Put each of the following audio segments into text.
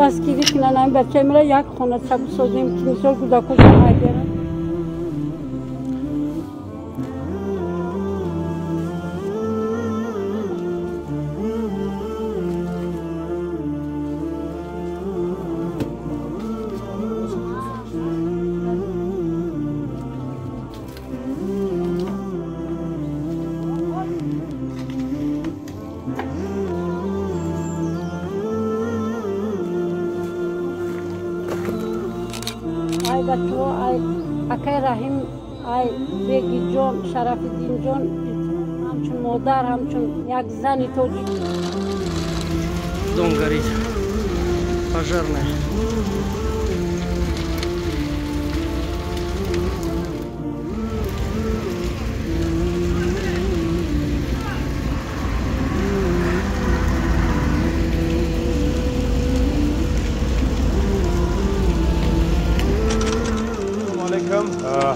Дастгирӣ кунанд, ҳамин бачаи мара як хонача бисозем, ки мисол кӯдакоша ҳайберанд. Акай Раҳим, ай Бегиҷон, Шарафиддинҷон, ҳамчун модар, ҳамчун як зани тоҷик. Дом горит. Пожарная.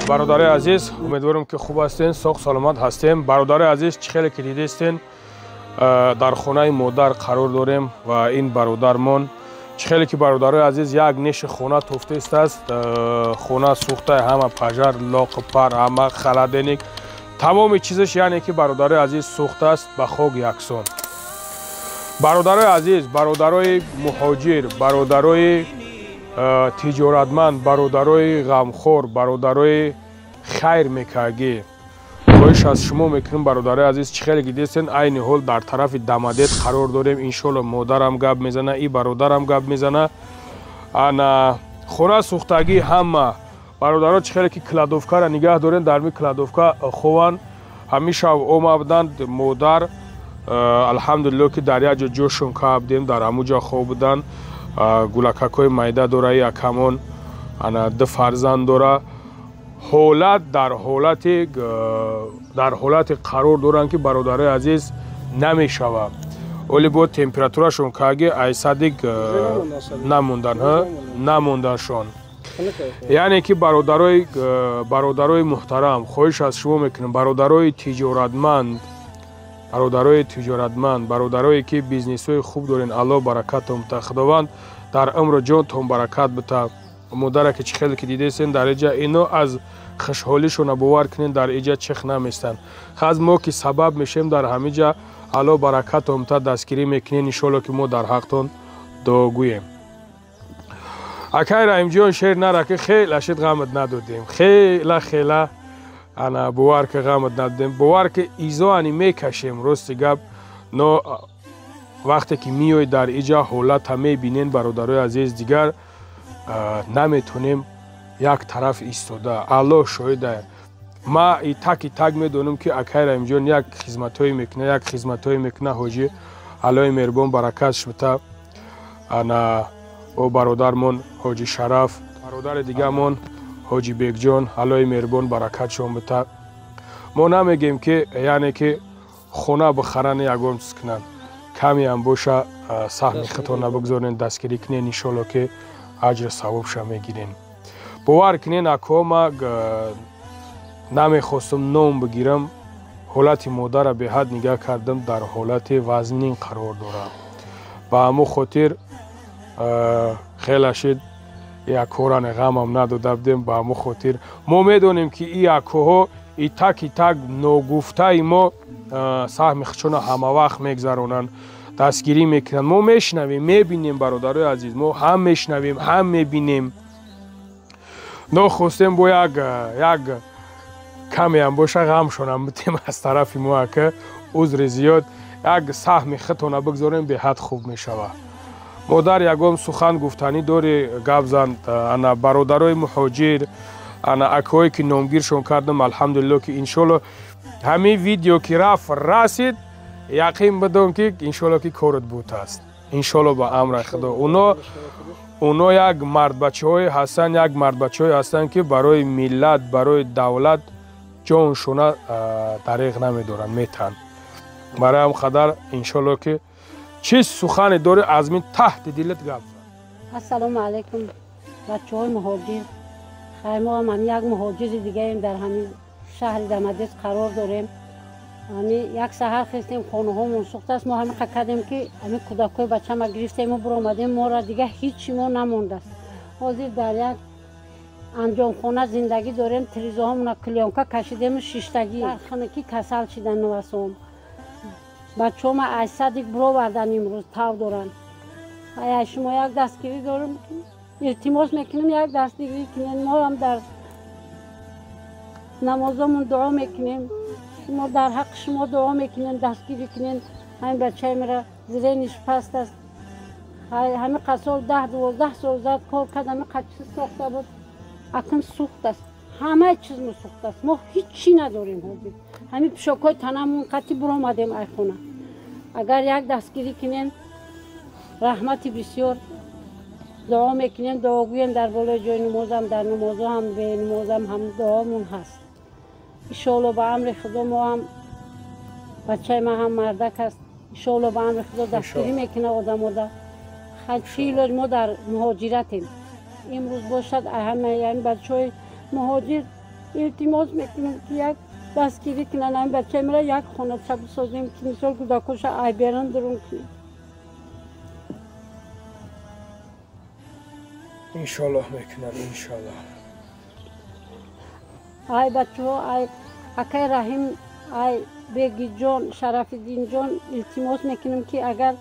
Бародари азиз, умедворам ки хуб ҳастен, соғ саломат ҳастем. Бародари азиз, чӣ хеле ки дидестен, дар хонаи модар қарор дорем ва ин бародармон чӣ хеле ки бародарои азиз як неши хона тофтаистааст. Хона сӯхта, ҳама пажар, лоқ, пар, ҳама холодильник, тамоми чизаш, яъне ки бародарои азиз сӯхтааст, ба хок яксон. Бародарои азиз, бародарои муҳоҷир, бародарои тиҷоратманд, бародарои ғамхор, бародарои хайр мекаргӣ, хоҳиш аз шумо мекунем, бародарои азиз, чӣ хеле ки дидестен, айни ҳол дар тарафи Дамадет қарор дорем. Иншолло модарам гап мезана, и бародарам гап мезана. Ана хона сӯхтагӣ ҳама бародаро чӣ хеле ки кладовкаро нигаҳ дорем, дар ми кладовка хованд. Ҳамин шаб омаданд модар, алҳамдулилло ки дар як ҷо ҷошон кабдем, дар ҳамун ҷо хоб буданд. Гулакакҳои майда дора, якамон ана ду фарзанд дора. Ҳолат дар ҳолате қарор доранд ки бародарои азиз намешавад. Оли бо температурашон каги айсадик намондан, намонданшон. Яъне ки бародарои муҳтарам, хоҳиш аз шумо мекунем, бародарои тиҷоратманд, бародарои тиҷоратманд, бародарое ки бизнесҳои хуб дорен, Аллоҳ баракатон бита, Худованд дар умру ҷонтон баракат бита. Модаре ки чӣ хеле ки дидесен дар иҷа, ино аз хушҳолишона бовар кунен, дар иҷа чих наместанд. Хаз мо ки сабаб мешем дар ҳамиҷа, Аллоҳ баракатон бита, дастгирӣ мекунен, иншолло ки мо дар ҳақтон дуогӯем. Акай Раҳимҷон, шер нара ки хела шид ғамат надодем, хела хела ана бовар ки ғамат надодем, бовар ки изоани мекашем, рости гап. Но вақте ки миёй дар иҷа ҳолата мебинен, бародарои азиз, дигар наметонем як тараф истода. Аллоҳ шоҳида, ма итак итак медонам ки акай Раҳимҷон як хизматҳое мекуна, як хизматҳое мекуна. Ҳоҷӣ, Аллоҳи меҳрубон баракатш бита. Ана о бародармон ҳоҷи Шараф, бародари дигамон ҳоҷи Бекҷон, Аллоҳи меҳрубон баракатшон бита. Мо намегем ки яъне ки хона бихаранд, ягон чиз кунанд, камеам боша саҳми худтон набигзорен, дастгирӣ кунен, иншолло ки аҷр савобша мегирен. Бовар кунен, акҳо, ма намехостам ном бигирам, ҳолати модарра беҳад нигаҳ кардам, дар ҳолати вазнин қарор дорам. Ба ҳамон хотир хела шид якҳоране ғамам надода будем. Ба ҳамон хотир мо медонем ки и якҳоҳо итак итак ногуфтаи мо саҳми худшона ҳамавақт мегзаронанд, дастгирӣ мекунанд. Мо мешнавем, мебинем, бародарои азиз, мо ҳам мешнавем, ҳам мебинем. Нохостем бо як камеам боша ғамшонам битем аз тарафи мо, ака узри зиёд, як саҳми худтона бигзорем, беҳад хуб мешавад. Модар, ягон сухан гуфтанӣ дорӣ, гап зан. Ана бародарои муҳоҷир, ана акҳое ки номгиршон кардам, алҳамдулилло ки иншолло ҳамин видео ки рафт расид, яқин бидон ки иншолло ки корот буд аст, иншолло ба амри Худо. Оно як мардбачаҳое ҳастанд, як мардбачаҳое ҳастанд ки барои миллат, барои давлат ҷоншона дариғ намедоранд, метаҳанд. Барои ҳам қадар иншолло ки чӣ сухане дорӣ аз мин таҳти дилат гап зан. Ассалому алайкум, бачаҳои муҳоҷир. Хай, мо ҳам як муҳоҷири дигаем, дар ҳамин шаҳри Дамадет қарор дорем. Ҳами як саҳар хестем, хонаҳомон сӯхтааст. Мо ҳамиқа кардем, ки ҳами кӯдакҳои бачама гирифтему буромадем. Моро дига ҳичи мо намондааст. Ҳозир дар як анҷомхона зиндагӣ дорем. Тирезаҳомона клёнка кашидему шиштагӣ. Дар хунукӣ касал шидан навасом. Бачаҳома аз садик буровардан, имрӯз тав доранд. Ай шумо як дастгирӣ дорем, илтимос мекунем, як дастгирӣ кунем. Мо ҳам дар намозомон дуо мекунем, шумо дар ҳаққи шумо дуо мекунем, дастгирӣ кунем. Ҳамин бачаи мара зрениш паст аст. Ҳамин қасол 10-12 сол зад кор кард, ҳамин қа чиз сохта буд, акн сӯхтааст. Ҳамаи чизмо сӯхтааст, мо ҳиччи надорем ҳозир. Ҳамин пӯшокҳои танамон қатӣ буромадем ай хона. Агар як дастгирӣ кунем, раҳмати бисёр. Дуо мекунем, дуогӯем дар болои ҷои намозам, дар намозо ҳам бенамозам ҳам дуомон ҳаст. Иншоалло, ба амри Худо, мо ҳам, бачаи ман ҳам мардак аст, иншоалло, ба амри Худо дастгирӣ мекунад одамода. Чӣ илоҷ, мо дар муҳоҷиратем. Имрӯз бошад, ҳамаи бачаҳои муҳоҷир илтимос мекунем, ки як дастгирӣ кунанд ҳамин бачаи мара, як хонача бисозем, ки мисол кӯдакоша айберон дурун кунем. Иншоаллоҳ мекунанд, иншоаллоҳ. Ай бачаҳо, ай акай Раҳим, ай Бегиҷон, Шарафиддинҷон, илтимос мекунем, ки агар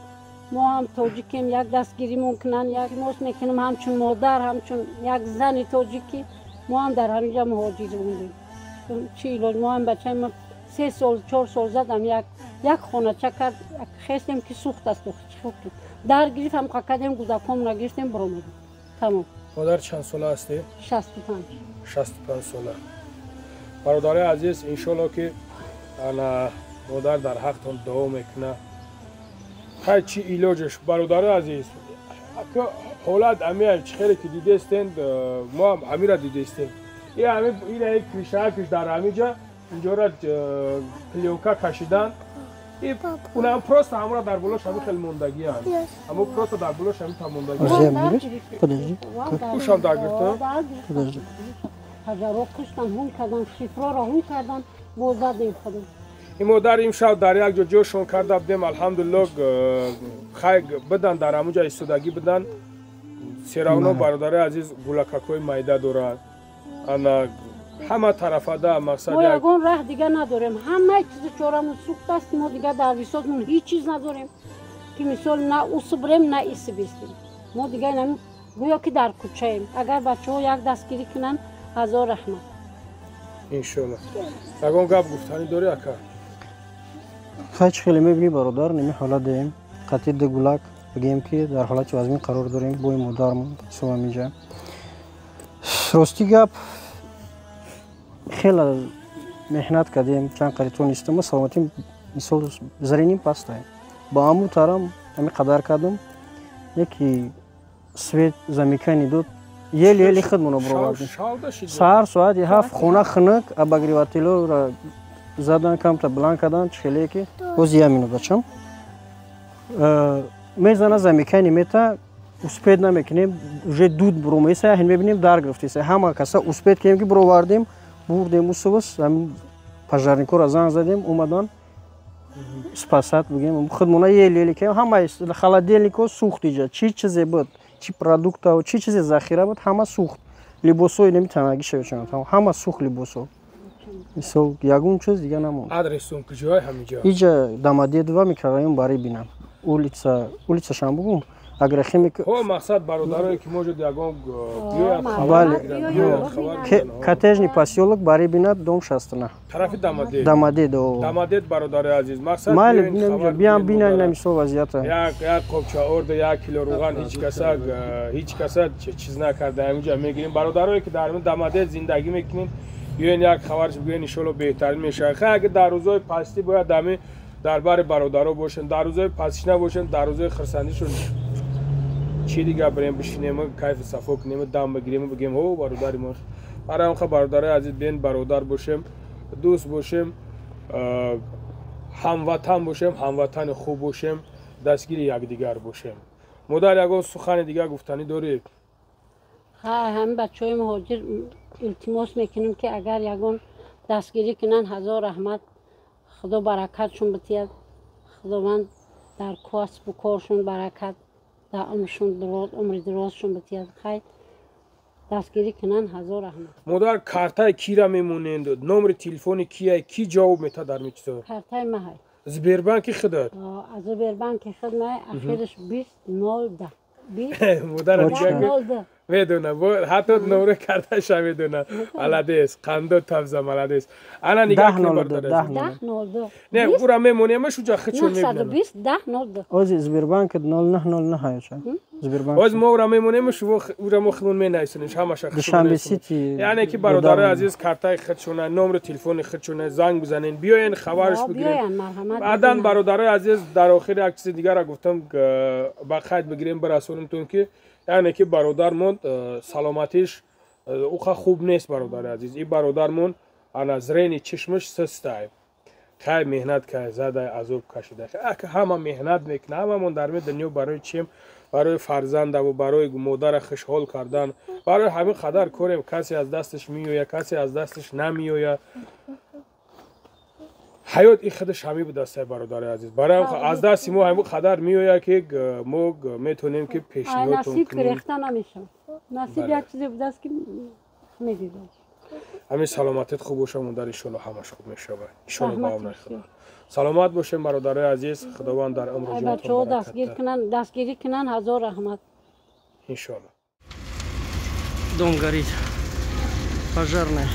мо ҳам тоҷикем, як дастгиримон кунанд. Як илтимос мекунем, ҳамчун модар, ҳамчун як зани тоҷикӣ. Мо ҳам дар ҳаминҷа муҳоҷир мондем. Чӣ илоҷ, мо ҳам, бачаи ма 3 сол, 4 сол задам, як хонача кард, хестем, ки сӯхтаст. Дар гирифт, ҳам кардем, кӯдакҳомона гирифтем, буромадем, тамом. Модар, чанд сола ҳастӣ? 65. 65 сола. Бародарои азиз, иншоалло, ки ана модар дар ҳақтон дуо мекунад. Хай, чӣ илоҷаш, бародарои азиз? Ҳолат ҳамия, чӣ хеле ки дидестен, мо ҳам ҳамира дидестем. И ҳами ина крышаакш дар ҳамиҷа инҷора плёнка кашидан, унам просто ҳамора дар болош ҳами хел мондагианд, ҳамо просто дар болош ҳами та мондагӣ. Ушам дар гирифта. Ҳаҷаро куштан, ҳун кардан, шифроро ҳун кардан, боз задем худем. Ин модар имшаб дар як ҷо ҷошон карда будем, алҳамдулилло. Хай, бидан, дар ҳамуҷа истодагӣ бидан. Всё равно, бародари азиз, гулакакҳои майда дорад, ана ҳама тарафада мақсад. Мо ягон раҳ дига надорем. Ҳамаи чизи чорамон сӯхтааст. Мо дига дар висотмон ҳеҷ чиз надорем, ки мисол на усубрем, на исибистем. Мо дига гӯё ки дар кӯчаем. Агар бачаҳо як дастгирӣ кунанд, ҳазор раҳмат. Иншоалло. Ягон гап гуфтанӣ дорӣ, ака? Хай, чӣ хеле мебинӣ, бародар, ними ҳолат даем. Қатъи ду гулак, бигем, ки дар ҳолати вазмин қарор дорем. Бои модармон ҳисобам инҷа. Рости гап, хеле меҳнат кардем, чанд қари тонистем. Ма саломатим, мисол, зариним пастаем. Ба ҳамун тарам ҳами қадар кардам, яки свет замыкание дод, еле-еле худмоно буровардем. Саҳар соати 7 хона хунук, обогревателора задан, камта бланд кардан. Чихеле ки боз я минут, бачам мезана, замыкание мета, успеть намекунем, уже дуд буромеса, ҳин мебинем, дар гирифтеса. Ҳама каса успеть кунем, ки буровардем, бурдем усубас, пожарникора занг задем, омадан спасать, бигем, худмона еле-еле кем. Ҳама холодильнико сӯхт иҷа, чӣ чизе буд, чӣ продукта, чӣ чизе захира буд, ҳама сӯхт. Либосҳои неми танагӣ шавчан, ҳама сӯхт либосҳо. Мисол, ягон чиз дига намонд. Адресун куҷои ҳамиҷо? Иҷа Домодедово, микрорайон Барибина, улица шамбугум, агрохимик. Ҳо, мақсад, бародарое ки может ягон биёяд. Бале, коттеджный посёлок Барибина, дом 69. Тарафи Дамадед. Дамадед. Дамадед, бародари азиз, мақсад. Майли, биям, бинан на мисол вазъията. Як қопча орда, 1 кило руған, ҳеҷ каса чиз накарда, ҳаминҷа мегирем. Бародарое ки дар Дамадед зиндагӣ мекунед, биёен, як хабарш бигӯен, иншоалло, беҳтарин мешавад. Хай, агар дар рӯзҳои пастӣ бояд ҳами дар бари бародаро бошем, дар рӯзҳои пастиш набошем, дар рӯзҳои хурсандишон чӣ дига, бирем, бишинем, кайфу сафо кунем, дам бигирем, бигем: ҳо, бародари мо. Барои ҳамха, бародарои азиз, бен бародар бошем, дӯст бошем, ҳамватан бошем, ҳамватани хуб бошем, дастгири якдигар бошем. Модар, ягон сухани дигар гуфтанӣ дорӣ? Ҳа, ҳамин бачаҳои муҳоҷир илтимос мекунем, ки агар ягон дастгирӣ кунанд, ҳазор раҳмат. Худо баракатшон битиҳад. Худованд дар касбу коршон баракат, дар умршон умри дурозшон битиҳад. Хай, дастгирӣ кунанд, ҳазор раҳмат. Модар, картаи кира мемонед, номери телефони кия, ки ҷавоб метаҳад дар мечизо? Картаи маҳай. Сбербанки худат? Аз Сбербанки худ май, ахираш 20 0 10. Модар медона, ҳатто номери карташа медона. Молодец, қандо табза, молодец. Ана нигоҳ. Не, ура мемонем, шуҷа хичон. Ози Сбербанк 0909 ҳаёча. Сбербанк. Оз мо ура мемонем, шумо ура мо худмон менависонем ҳамаша. Душанбе Сити. Яъне ки, бародарои азиз, картаи худшона, номери телефони худшона, занг бизанен, биёен, хабарш бигирем баъдан. Бародарои азиз, дар охир як чизи дигара гуфтам, ба қайд бигирем, бирасонемтон, ки яъне ки бародармон саломатиш уқа хуб нест. Бародари азиз, и бародармон ана зрение чишмаш систай. Хай, меҳнат кай, задай, азоб кашида. Ҳама меҳнат мекуна, ҳамамон дар ми дунё барои чим? Барои фарзандаву барои модара хушҳол кардан, барои ҳамин қадар корем. Касе аз дасташ меоя, касе аз дасташ намеоя. Ҳаёт и худаш ҳамин будастай, бародари азиз. Барои аз дасти мо ҳамин қадар меоя, ки мо метавонем, ки пешниҳодтон. Насиб гирехта намешавад. Насиб як чизе будааст, ки медидад. Ҳамин саломатит хуб боша, модар, иншолло ҳамаш хуб мешавад, иншолло, ба амри Худо. Саломат бошем, бародарои азиз, Худованд дар умру бачаҳо дастгир кунанд, дастгирӣ кунанд, ҳазор раҳмат. Иншолло. Дом горит. Пожарная.